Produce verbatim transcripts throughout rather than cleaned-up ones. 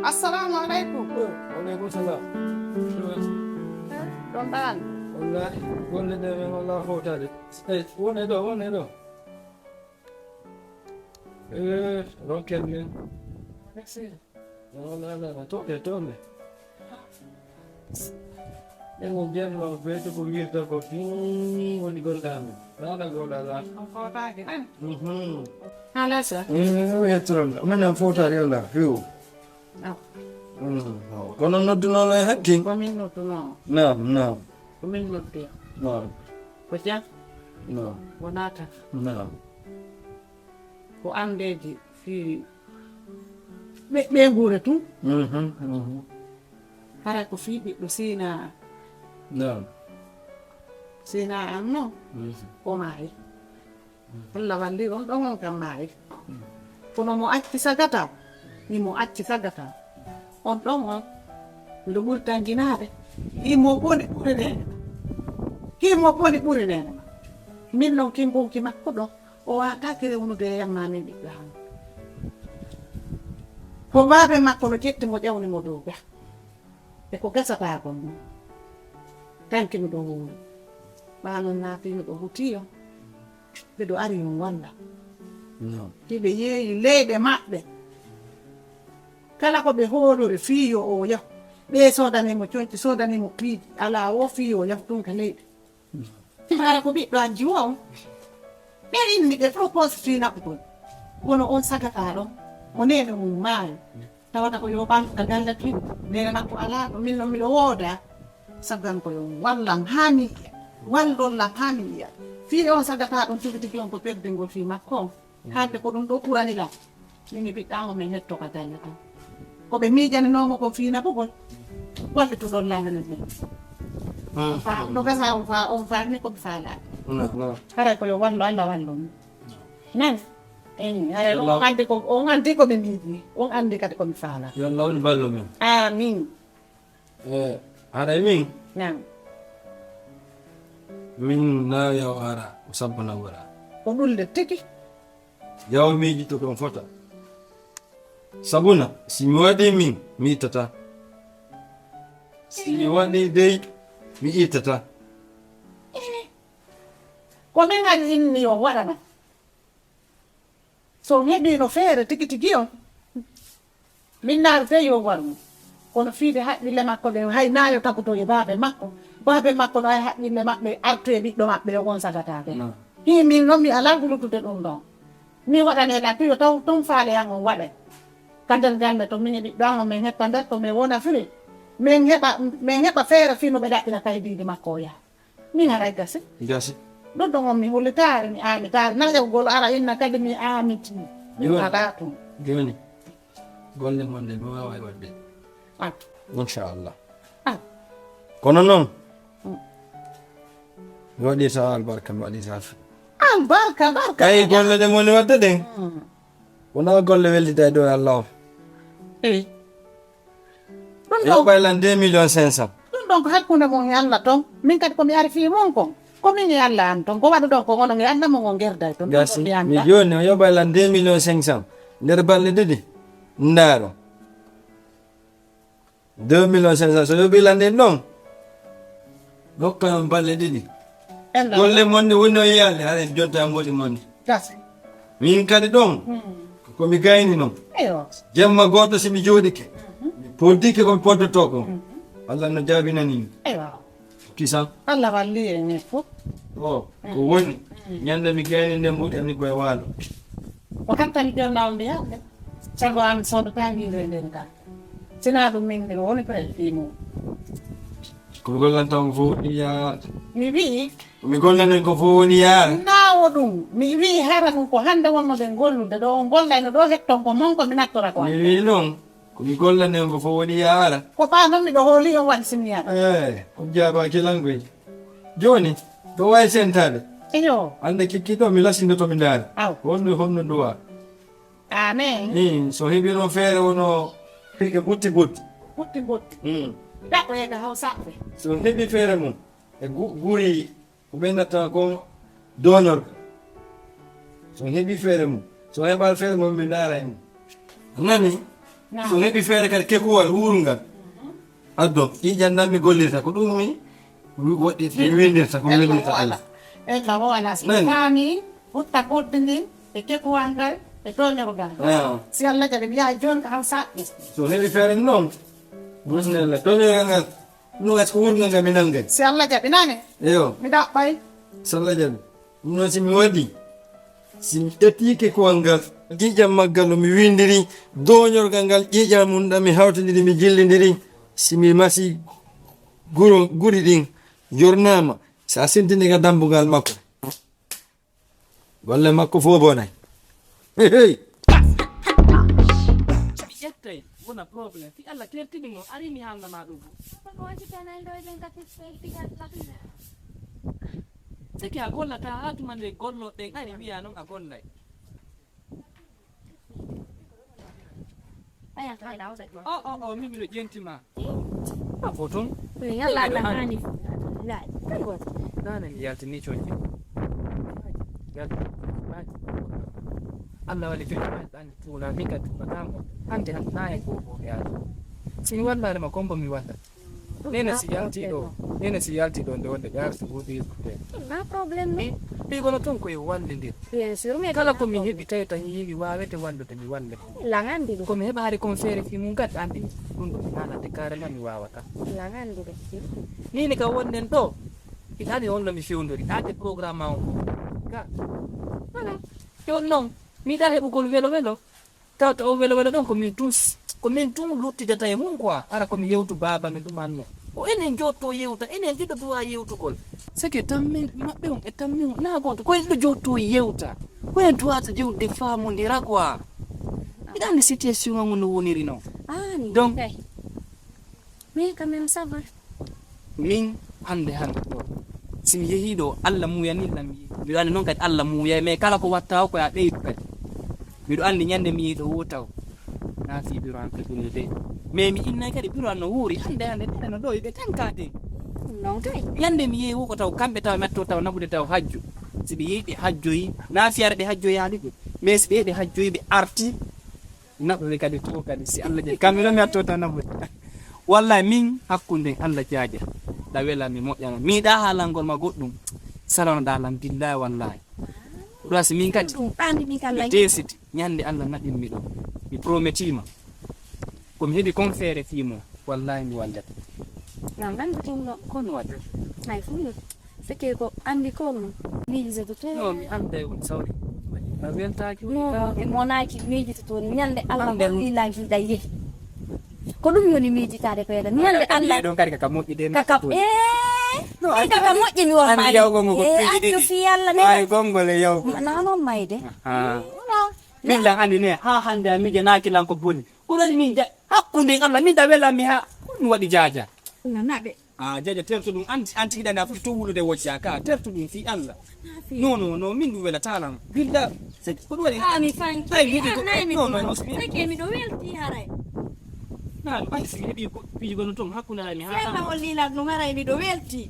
Assalamu aleykum. Wa aleykum salam. Ɗon ɗaani. Wallahi, golle ɗe men wala fowtaade. Ey, wone ɗo, wone ɗo. Eh, rokken min. Merci. Wala, wala, wala. Toɓe, toɓe. Ɓe mo jemma, ɓe to ko wirta ko ɗum woni gollami. Wala, wala, wala. On fowtaaki, eh? Mhm. Haa lasa? Mm, o yettoron. Min am fowtaade, wala, few. Ah. Mm, no. Kono nodduno e hakki? Ko min nodduno. Naam, naam. Ko min noddi. Naam. Ko jam? Naam. Wonata. Naam. Ko andeeji fii ɓe, ɓe nguura tun. Mhm, mhm. Hara ko fii ɓiɗɗo Sina. Naam. Sina am no. Mhm. Ko maayi. Allah walli on ɗon on kam maayi. Kono mo acci sagata, ni mo acci sagata. On ɗon on, miɗo ɓuri tanginaade. Himo boni ɓuri nene. Himo boni ɓuri nene. Min non kingonki makko ɗon, o waataaki rewnude e yamma min ɓiɗɗo am. Ko baabe makko no ƴetti mo ƴawni mo dow ga. E ko gasata kon non. Tanki miɗo wuuri. Ɓaanon naati miɗo hutiyo. Miɗo ari on walla. No. Hiɓe yeeyi leyɗe maɓɓe. Kala ko ɓe hoolori fii yo o yahu. Ɓe soodani mo conci, soodani mo piiji. Alaa o fii yo yahu tun ka leyɗe. Hara ko ɓiɗɗo an jiwo on. Ɓe inni ɓe propose fii naɓugol. Kono on sagata ɗon. O neene mum maayo. Tawata ko yo ɓantu ka galle tun. Neene makko alaa ɗo. Min non miɗo wooda. Saggan ko yo wallan haa mi yiya. Wallon lan haa mi yiya. Fii on sagata ɗon tigi tigi on ko perdingol fii makko on. Hande ko ɗum ɗo ɓurani lan. Min e ɓiɗɗa on min hetto ka galle ton. Ko ɓe miijaninoomo ko fii naɓugol. Wallituɗon lan enen ɓen. Ah, ah. No gasa on fa-, on faami ko mi faalaaki. No, no. Haray ko yo wallu Allah wallu mi. Nan. Eyi, haray on andi ko, on andi ko mi miiji. On andi kadi ko mi faala. Yo Allah woni ballo men. Amin. Eh, haray min? Naam. Min na yaw ara, o sabbana wara. Ko ɗum le tigi. Yaw miiji to ɗon fota. Sabuna, si mi waɗi min, mi ittata. Si mi waɗi dey, mi ittata. Ko min ari inni yo waɗana. So on heɓiino feere tigi tigi on, min naari fey yo waru. Kono fiide haqqille makko ɗen, hay naa yo tagoto e baabe makko. Baabe makko no hay haqqille maɓɓe artu e ɓiɗɗo maɓɓe yo on sagataake. No. Hii min non mi alaa hulutude ɗum ɗon. Mi waɗane la tuyo taw ɗum faale an on waɗay. Ka nder galle to min e ɓiɗɗo an on min heppa nder to min wona firi. Min heɓa, min heɓa feere fii no ɓe ɗaɓɓira kaydiiji makko o yaha. Min haray gasi. Gasi. Ɗum ɗon on mi hollitaare, mi aalitaare. Na ƴawgol ara inna kadi mi aamiti. Mi Jooni. Alaa tun. Jooni. Golle mon ɗe mi waaway waɗde. Ah. Inchallah. Ah. Kono noon, mm, mi waɗi sa albarka, mi waɗi sa albarka. Albarka, barka. Kay golle ɗe moni waɗde ɗen. Mm. Wona golle welliday ɗo e Allah o. Eyi. Ɗum ɗon, yoɓay lan deux millions cinq cents. Ɗum ɗon ko hakkunde mon e Allah ton. Min kadi ko mi ari fii mon kon. Ko min e Allah an ton. Ko waɗu ɗon ko onon e Allah mon on gerday ton. Ɗum gasi. Ɗon mi anda. Mi jooni o yoɓay lan deux millions cinq cents. Nder balɗe ɗiɗi. Ndaaro. Deux millions cinq cents. So yoɓi lan ɗen ɗon. Dokka on balɗe ɗiɗi. Enda. Golle mon ɗe woni o yiyaade, haɗa en jonta mboɗi mon ɗi. Gasi. Min kadi ɗon, hmm, ko mi gayni non. Eyo. Jemma gooto si mi jooɗike, mhm, mi poddike ko mi poddotoo ko. Mhm. Allah no jaabinani mi. Eyo. Kisan. Allah walli en e fof. O, ko woni. Mhm. Ñande mi gayni nde mbuɗi ani koye waalo. O hattani jonnaawo mbiya, sago an sodata wiire nden ka. Sinaa ɗum min miɗo woni presque fii mum. Ko mi gollanta on fof woni yaara. Mi wi'i. Ko mi gollanen ko fof woni yaara. Naawo ɗum. Mi wi'i hara ɗum ko hannde wonnoɗen gollude ɗo, on gollayno ɗo hetton ko mon ko mi nattora ko mi hannde. Wi'i noon, ko mi gollanen ko fof woni yaara. Ko faa noon miɗo hooli on waɗi sinniyaɗo. Eh, on jaabaaki lan koy. Jooni, ɗo wayi sentaade. Eyo. Annde kikki ɗo mi lasindoto mi ndaara. Aw. Honno, honno duwa. Amen. Min, so heɓi noon feere wono e butti butti. Butti butti. Mm. Ɗaɓɓoyee ka Hawsaaɓe. So heɓi feere mum e gu-, guri ko ɓe natta ko doonorka. So heɓi feere mum. So heɓal feere mum, mi ndaara e mum. Nani? So heɓi feere kadi kekuwal wuurngal. Addo, ƴiiƴan nan mi gollirta ko ɗum mi woɗɗi mi windirta ko mi windirta Allah. Ella o ala si faami hutta koddi ndin e kekuwal ngal e toñorgal. Si Allah jaɓi mi yaha jooni ko han saɓɓi. So heɓi feere noon. Bismillah. Toñorgal ngal. Ɗum gasi ko wuurngal ngal mi nangay. Si Allah jaɓi nane. Eyo. Mi ɗaɓɓay. Si Allah jaɓi. Ɗum noon si mi waɗi, si mi ƴetti kekuwal ngal, ƴiiƴam maggal no mi winndiri, dooñorgal ngal, ƴiiƴam mum ɗam mi hawtindiri, mi jillindiri, si mi masi guro, guri ɗin, yornaama, si a sintini ka dambugal makko. Golle makko fof bonay. Hey, hey. Mi ƴettay wona problème. Si Allah tertini mo, ari mi haalna ma ɗum. Ko wonti penal ɗo eɗen gati tigal latina. Siki a gollata haa tuma nde golloɗen ari wiya noon a gollay. O o o min miɗo ƴenti ma. A foton. Yalla Allah hani. Dana mi yaltini coñde. Yaltini. Allah wali jooni ma ɗan tuula mi ka tuula tamo. Hande hande na e ko ko ya. Sin wallare ma kombo mi walla. Nene si yalti ɗo, nene si yalti ɗo nde wonde ƴaar si wodi te. Na problem no. Ɗi gono ton koye wallindir. Bien sûr mais kala ko mi heɓi tawi tan yiwi wawete wallude mi walle. Langandi ɗum. Ko mi heɓa hari kon feere fi mum gad andi ɗum ɗo mi haalande carrément mi wawata. Langandi ɗum. Nini ka wonden ɗo. Hiɗani on no mi fewndori ade programme ma on. Ka. Voilà. Yo non. Mi da heɓugol welo welo. Tawta o welo welo ɗon ko min tun ko min tun luttidata e mum quoi ara komi yewtu baba mi ɗumanno o enen jotto yewta enen ɗiɗo duwa yewtugol seke tammin maɓɓe on e tammin on na goto ko en ɗo jotto yewta ko en duwata jewtude famodira quoi mbiɗa andi situation an no woniri non donc Mais quand même, ça va. Min hannde hannde ɗo si mi yehii ɗo Allah muuyani lam miɗo anndi noon kadi Allah muuyay mais kala ko watta o ko a ɓeydu kadi miɗo anndi ñannde mi yehi ɗo woo taw na fii biro an kadi ɗum de mais mi innay kadi biro an no wuuri hannde hannde ɗeɗe no ɗo ɓe tankade non kay ñannde mi yehi woo ko taw kamɓe taw metto taw naɓude taw hajju si ɓe yehi ɓe hajjoyi na fiyare ɓe hajjoyaali ɗum mais si ɓe yehi ɓe hajjoyi ɓe arti Naɓude kadi to kadi si Allah jaɓi kamɓe ɗo mi atto tan naɓude wallahi min hakkunde Allah jaaja ɗa wela mi moƴƴana miɗa haalangol ma goɗɗum salano ɗa lam billahi wallahi ɗo si min kadi ɗum ɗandi min kala desidi ñande Allah naɓin mi ɗo mi prometima komi heɓi kon feere fimo wallahi mi wallete ngam ɗandutinno kono waɗi hay fuu Seke ko anndi ko ɗum miijisoto to. No mi annday on sawri. A weltaaki on ka. No e monaaki miijitoto ni ñande Allah holli lanki ɗa yehi. Ko ɗum woni miijitaade ko yeɗa ñande Allah. Ɗon kadi kaka moƴƴi de. Kaka ee. No ay kaka moƴƴi mi won. Anndi yaw gongo ko piiji ɗiɗi. Fi Allah ne. Ay gongo le yaw. Na non mayde. Ah. Min lan anndi ne ha hannde a miijanaaki lan ko boni. Ko ɗon min hakkunde Allah min da wela mi ha. Ko mi waɗi jaaja. Na naɓe. A jaja terto ɗum anti anti hiɗa na foti to wulude wojja ka terto ɗum fi Allah. Non non non min ɗum wela talam. Billa. Ko ɗum waɗi. A mi fan. Ay mi ɗi ko. Non non non. Sake mi ɗo welti haray. Na ɗum ay si heɓi ko piiji gono ton hakkunde mi ha. Sema o lila ɗum haray mi ɗo welti.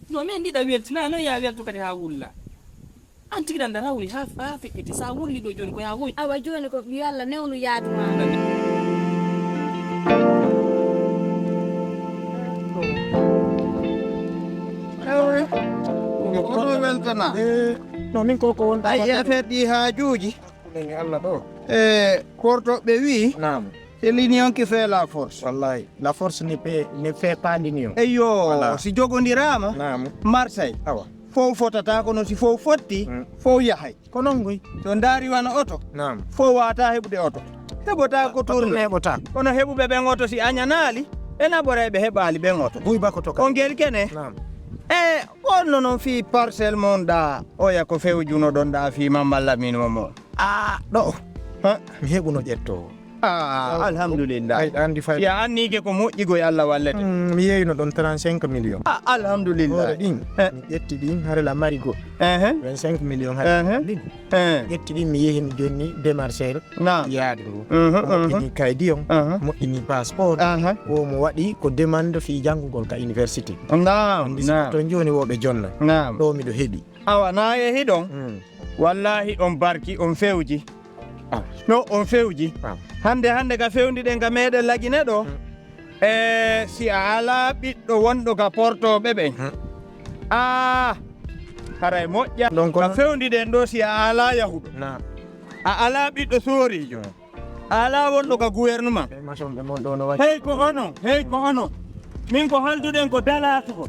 Non min ɗiɗa welti na non ya welto kadi ha wulla. An tigi ɗan dara wuli ha ha feƴƴiti sa wulli ɗo joni ko ya woy. Awa joni ko yo Allah newnu yaadu ma. Oɗo weltana. No min ko ko wonta. Ay affaire ɗi haajuji. Ɗen e Allah ɗo. E kortoɓe wi. Naam. C'est l'union qui fait la force. Wallahi. La force ne fait, ne fait pas l'union. Eyo, voilà. Si jogondirama. Naam. Marseille. Awa. Fow fotata kono si fow fotti, mm. Fow yahay. Ko non goy. So ndaari wano oto. Naam. Fow wata heɓude oto. Heɓota ko tourne. Heɓota. Kono heɓuɓe ɓen oto si añanaali, ɓe naɓoray ɓe heɓaali ɓen oto. Buy bako to. On gel kene. Naam. E on no non fii parcelle mon ɗa oya ko fewjunoɗon ɗa fii mamma lamino mo. A ɗo. Mi heɓuno ƴettowo. Ah, alhamdulillah. Ay andi fay. Ya annike ko moƴƴi goy Allah wallete. Mm, mi yeyno ɗon trente-cinq millions. Ah, alhamdulillah. Hoore ɗin. Eh. Mi ƴetti ɗin harela mari go. Eh. vingt-cinq millions harela ɗin. Eh. Ƴetti ɗin mi yehin jonni démarcheur. Na. Yaade ndu. Mhm, mhm. Moƴƴini kaydi on. Aha. Moƴƴini passeport. Aha. Ko mo waɗi ko demande fi jangugol ka université. Naam. Andi naam. Ton joni wo ɓe jonna. Naam. Ɗo miɗo heɓi. Awa na yehi ɗon. Mm. Wallahi on barki on fewji. No on fewji. Hannde hannde ka fewndi ɗen ka meɗen lagine ɗo. E si a alaa ɓiɗɗo wonɗo ka portooɓe ɓen. A haray moƴƴa. Ka fewndi ɗen ɗo si a alaa yahuɗo. A alaa ɓiɗɗo sooriijo. A alaa wonɗo ka gouvernement. Hey ko onon, hey ko onon. Min ko halduɗen ko dalaatu ko.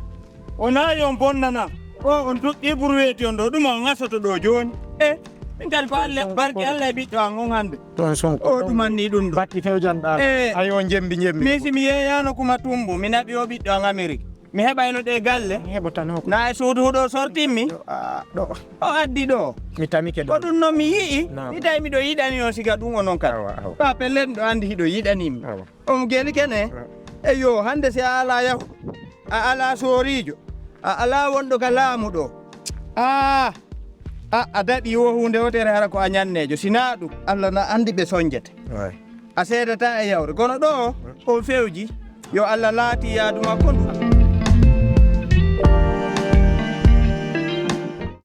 Wonaa yo on bonnana. O on duɗɗi burweeti on ɗo ɗuma on asoto ɗo jooni. E min kadi ko Allah barki Allah e ɓiɗɗo an on hannde. Toon son ko o ɗumanni ɗum ɗo. Batti fewjanɗa. E ayo jembi jembi. Min si mi yeeyano kuma tumbu mi naɓi o ɓiɗɗo an Amerique. Mi heɓayno ɗe galle. Mi heɓotano ko. Na e suudu huɗo sortimmi. Ɗo. O addi ɗo. Mi tamike ɗo. Ko ɗum noon mi yi'i. Mi tawi miɗo yiɗani on siga ɗum o noon kadi. Ba pellet miɗo anndi hiɗo yiɗanimmi. Omo geli kene. Eyo hannde si a alaa yahu a alaa sooriijo a alaa wonɗo ka laamu ɗo a a a daɗi wo huunde wotere hara ko a ñanneejo sinaa ɗum Allah na anndi ɓe soñjete a seedata e yawre kono ɗo on fewji yo Allah laati yaadu makko ndu